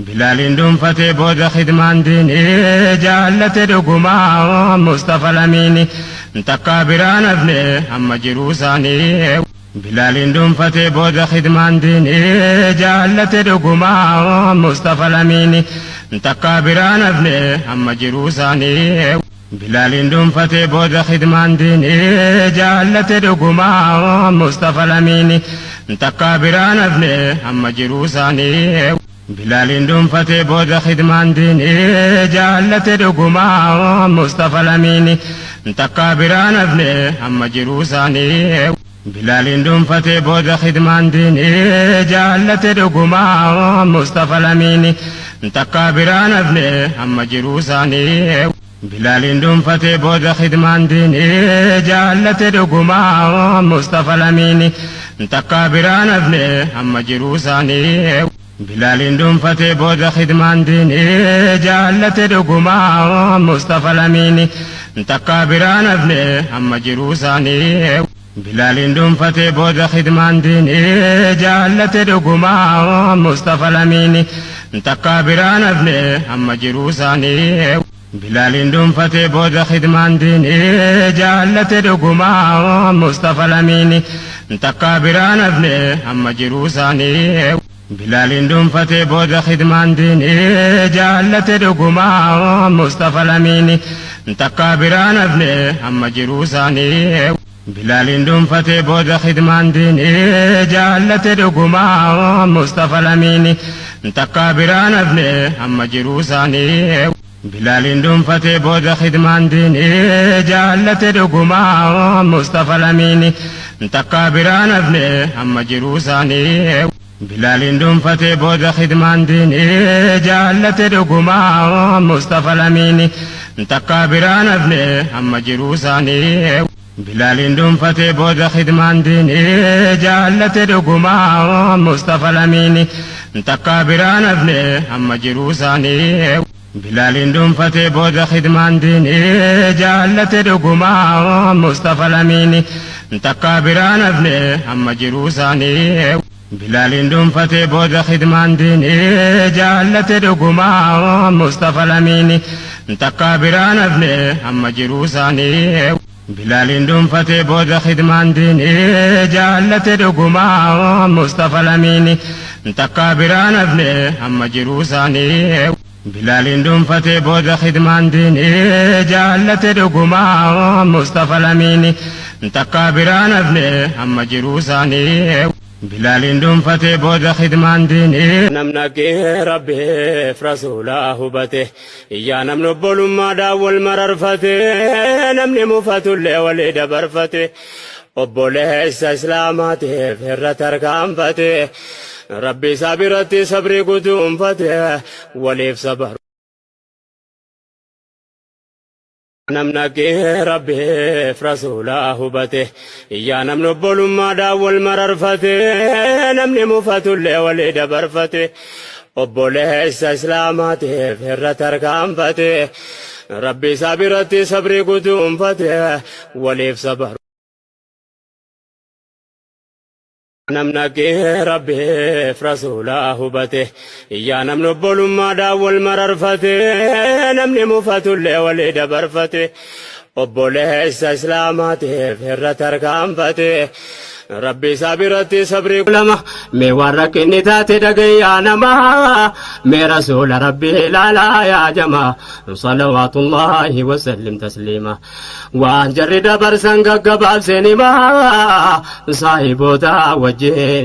Bilaaliin dhuunfatee booda khidmaan diinii jaallate dhugumaa Mustafa Lamiini takkaa biraan hafne hamma jiruu isaanii. Bilaaliin dhuunfatee booda khidmaan diinii jaallate dhugumaa Mustafa Lamiini takkaa biraan hafne hamma jiruu isaanii. Bilaaliin dhuunfatee booda khidmaan diinii jaallate dhugumaa Mustafa Lamiini takkaa biraan hafne hamma jiruu isaanii. Bilaaliin dhuunfatee booda khidmaan diinii jaallate dhugumaa Mustafa Lamiini takkaa biraan hafne hamma jiruu isaanii. Bilaaliin dhuunfatee booda khidmaan diinii jaallate dhugumaa Mustafa Lamiini takkaa biraan hafne hamma jiruu isaanii. Bilaaliin dhuunfatee booda khidmaan diinii jaallate dhugumaa Mustafa Lamiini takkaa biraan hafne hamma jiruu isaanii. Bilaaliin dhuunfatee booda khidmaan diinii jaallate dhugumaa Mustafa Lamiini takkaa biraan hafne hamma jiruu isaanii. Bilaaliin dhuunfatee booda khidmaan diinii jaallate dhugumaa Mustafa Lamiini takkaa biraan hafne hamma jiruu isaanii. Bilaaliin dhuunfatee booda khidmaan diinii jaallate dhugumaa Mustafa Lamiini takkaa biraan hafne hamma jiruu isaanii. Bilaaliin dhuunfatee booda khidmaan diinii jaallate dhugumaa Mustafa Lamiini takkaa biraan hafne hamma jiruu isaanii. Bilaaliin dhuunfatee booda khidmaan diinii jaallate dhugumaa Mustafa Lamiini takkaa biraan hafne hamma jiruu isaanii. Bilaaliin dhuunfatee booda khidmaan diinii jaallate dhugumaa Mustafa Lamiini takkaa biraan hafne hamma jiruu isaanii. Bilaaliin dhuunfatee booda khidmaan diinii jaallate dhugumaa Mustafa Lamiini takkaa biraan hafne hamma jiruu isaanii. Bilaaliin dhuunfatee booda khidmaan diinii jaallate dhugumaa Mustafa Lamiini takkaa biraan hafne hamma jiruu isaanii. Bilaaliin dhuunfatee booda khidmaan diinii jaallate dhugumaa Mustafa Lamiini takkaa biraan hafne hamma jiruu isaanii. Bilaaliin dhuunfatee booda khidmaan diinii jaallate dhugumaa Mustafa Lamiini takkaa biraan hafne hamma jiruu isaanii. Bilaaliin dhuunfatee booda khidmaan diinii jaallate dhugumaa Mustafa Lamiini takkaa biraan hafne hamma jiruu isaanii. Bilaaliin dhuunfatee booda khidmaan diinii jaallate dhugumaa Mustafa Lamiini takkaa biraan hafne hamma jiruu isaanii. Bilaaliin dhuunfatee booda khidmaan diinii. Namni haqqii Rabbiif rasuulaa hubate yaa namni obbolummaadhaan wal mararfate namni mufatullee walii dabarfate obboleessa islaamaatiif irra tarkaanfate rabbi isaa biratti sabrii guduunfate waliif sabaru. Namni haqqii Rabbiif rasuulaa hubate yaa namni obbolummaadhaan wal mararfate namni mufatullee walii dabarfate obboleessa islaamaatiif irra tarkaanfate rabbi isaa biratti sabrii guduunfate waliif sabaru. Namni haqqii Rabbiif rasuulaa hubate yaa namni obbolummaadhaan wal mararfate namni mufatullee walii dabarfate obboleessa islaamaatiif irra tarkaanfate rabbi isaa biratti sabrii lama mee waan rakkinni taate dhagayyaa namaa mee rasuula rabbii ilaalaa yaa jamaa salawaatullaahi wasallim tasliima. Waan jarri dabarsan gaggabaabseen himaa saahiboota wajjin.